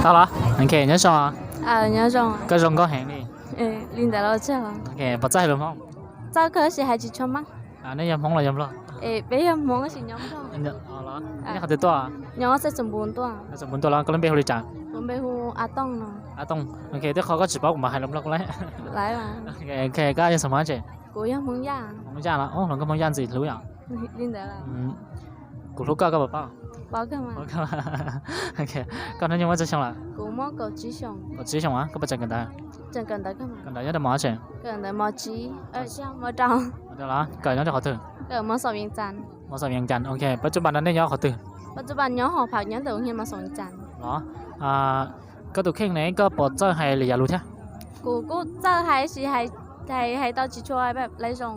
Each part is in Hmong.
Tau los? Ok, nyob zoo. Koj zoo nkauj heev li. Li ntawd los txawj. Ok, puas txawj hais lus Hmoob? Txawj kawg, tab sis hais tsis tshua meej. Nej yog Hmoob los yog Nplog? Peb yog Hmoob tab sis nyob Nplog. Nej qhov twg tuaj? Nyob Xais Xoom Npum tuaj. Xais Xoom Npum tuaj los? Koj lub npe hu li cas? Kuv lub npe hu A Tooj no. A Tooj. Ok, tej qhov koj tsis paub kuv mam hais lus Nplog kuv lawm. Ok, koj yog xeem Hmoob tsi? Kuv yog Hmoob Yaj. Hmoob Yaj los? Los koj Hmoob Yaj ntxim hlub yom. Li ntawd. Kuv hlub koj, koj puas paub? Paub kawg mas. Koj hnub nyoog muaj txog xyoo lawm? Kuv muaj kaum tsib xyoos. Kaum tsib xyoos, koj puas tseem kawm ntawv? Tseem kawm ntawv kawg mas. Kawm ntawv nyob rau mos tsis? Kawm ntawv mos tsib, mos rau. Kawm nyob rau qhov twg? Kawm mos xom Vias Cas. Mos xom Vias Cas, ok, pab tsuj npas no nej nyob qhov twg? Pab tsuj npas nyob hauv pham nyob ntawm ua nyiaj mos xom Vias Cas. Los, koj tus kheej ne koj puas txawj hais lwm yam lus thiab? Kuv kuj txawj hais sis hais, hais tau tsis tshua lais zoo.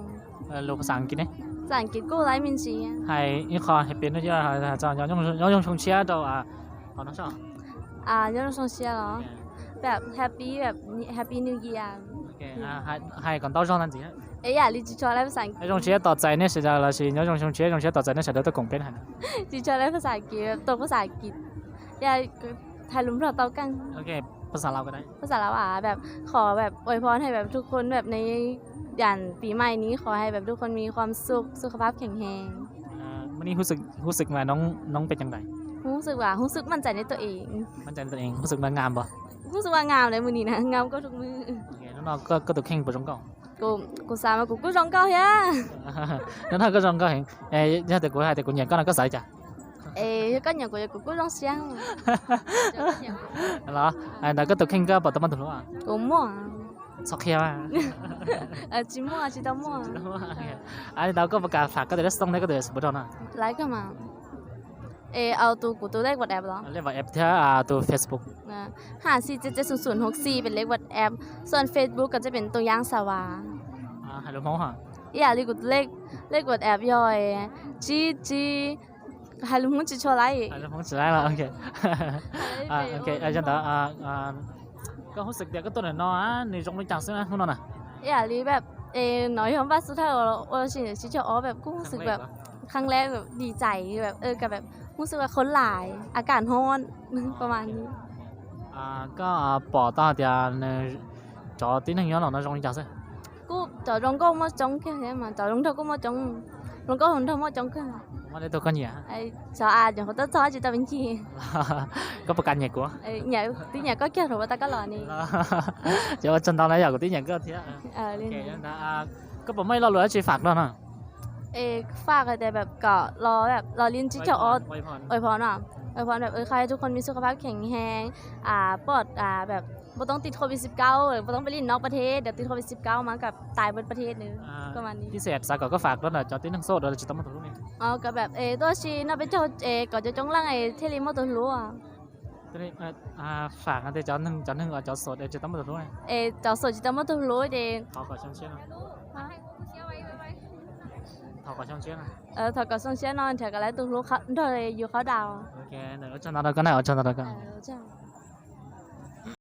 Lus phas xas Askiv ne? Phas xas Askiv kuj laib me ntsis. Hais ib qho Happy New Year, nyob zoo xyoo tshiab rau hauv no soj. Nyob zoo xyoo tshiab los? Peb Happy, Happy New Year. Hais kom ntau zog ntxiv. Ib yam li tsis tshua lais phas xas Askiv. Nyob zoo tshiab tos txais nej sawv daws los sis nyob zoo xyoo tshiab, zoo siab tos txais nej sawv daws tuaj koom peb hais. Tsis tshua lais phas xas Askiv, tus phas xas Askiv. Hais lus Nplog tau keej. Phas xas Laus, phas xas Laus, qhov uas ua phob hais ทุกคน ในวันปีใหม่นี้ ขอให้ทุกคนมีความสุข สุขภาพแข็งแรง. Moj nij hub xwm mas nob pes ceev ntais? Hub xwm as, hub xwm มั่นใจในตัวเอง. มั่นใจในตัวเอง, hub xwm mas ngam npaum? Hub xwm mas ngam lawm, mus nim na ngam nkauj rau mus. Hnub no koj tus kheej puas zoo nkauj? Kuv xav mas kuv kuj zoo nkauj thiab. Hnub no koj zoo nkauj heev. Yog tias kuv hais tias kuv nyiam koj no koj xav li cas? Es yog koj nyiam kuv, kuv kuj zoo siab. Los, ntawd koj tus kheej koj puas tau muaj tus hlub? Kuv muaj. Txhob qhia. Tsis muaj, tsis tau muaj. Li ntawd koj puas kam fam koj tus lej xov tooj thiab koj tus Facebook rau no? Lawv kawg mas. Es au tus, kuv tus lej WhatsApp los? Lej WhatsApp thiab tus Facebook. Haj xi txia txia xum xum hauv xi pem lej WhatsApp, xom Facebook kom txia pem Tooj Yaab Xa Vas. Hais lus Hmoob hos? Ib yam li kuv tus lej WhatsApp yog tsib tsib, hais lus Hmoob tsis tshua lais. Hais lus Hmoob tsis lais los, ok. Yog ntawd koj hub xwm tias koj tuaj ntawm no nws zoo li cas xwb na hnub no na? Ib yam li peb, es no yog npaj xub thawj ua si ntawm sib caug ob peb kuj hub xwm peb kheev lej dim txais peb, hub xwm peb qhuav lais a kam hnub peb mas. Koj pom tau hais tias nws cov tib neeg nyob los no zoo li cas xwb? Kuj cov zoo nkauj muaj coob kawg thiab mas cov zoo nraug kuj muaj coob, zoo nkauj zoo nraug muaj coob kawg. Muaj tej tug koj nyiam? Xyov as, nyuam qhuav tuaj txog tsis tau me ntsis. Koj puas kam nyiam kuv? Nyiam, twb nyiam koj kiag thaum ua tau koj los ne. Ces ua tsaug ntau na yom, kuv twb nyiam koj thiab. Koj puas muaj ib lo lus dab tsi fam rau no? Es fam hais tias peb kom los, los li sib caug ob, ua phob no, ua phob peb qhov ให้ทุกคนมีสุขภาพแข็งแรง ปลอด แบบ ไม่ต้องติดโควิดสิบเก้า ไม่ต้องไปเล่นนอกประเทศ เดี๋ยวติดโควิดสิบเก้า มากับตายบนประเทศนึง ประมาณนี้. Tib xeem xav kom koj fam rau ntawm cov tib neeg sab hauv tsis tau muaj tus hlub ne. Kom peb tuaj si noj peb caug es kom cov coob leej es thiaj li muaj tus hlub. Fam tias cov neeg, cov neeg uas cov sab hauv tsis tau muaj tus hlub ne. Es cov sab hauv tsis tau muaj tus hlub ces thov kom xyoo tshiab no nrhiav kom lawv tus hlub nrog yus qhov daus. Ua tsaug ntau rau koj na, ua tsaug ntau rau koj.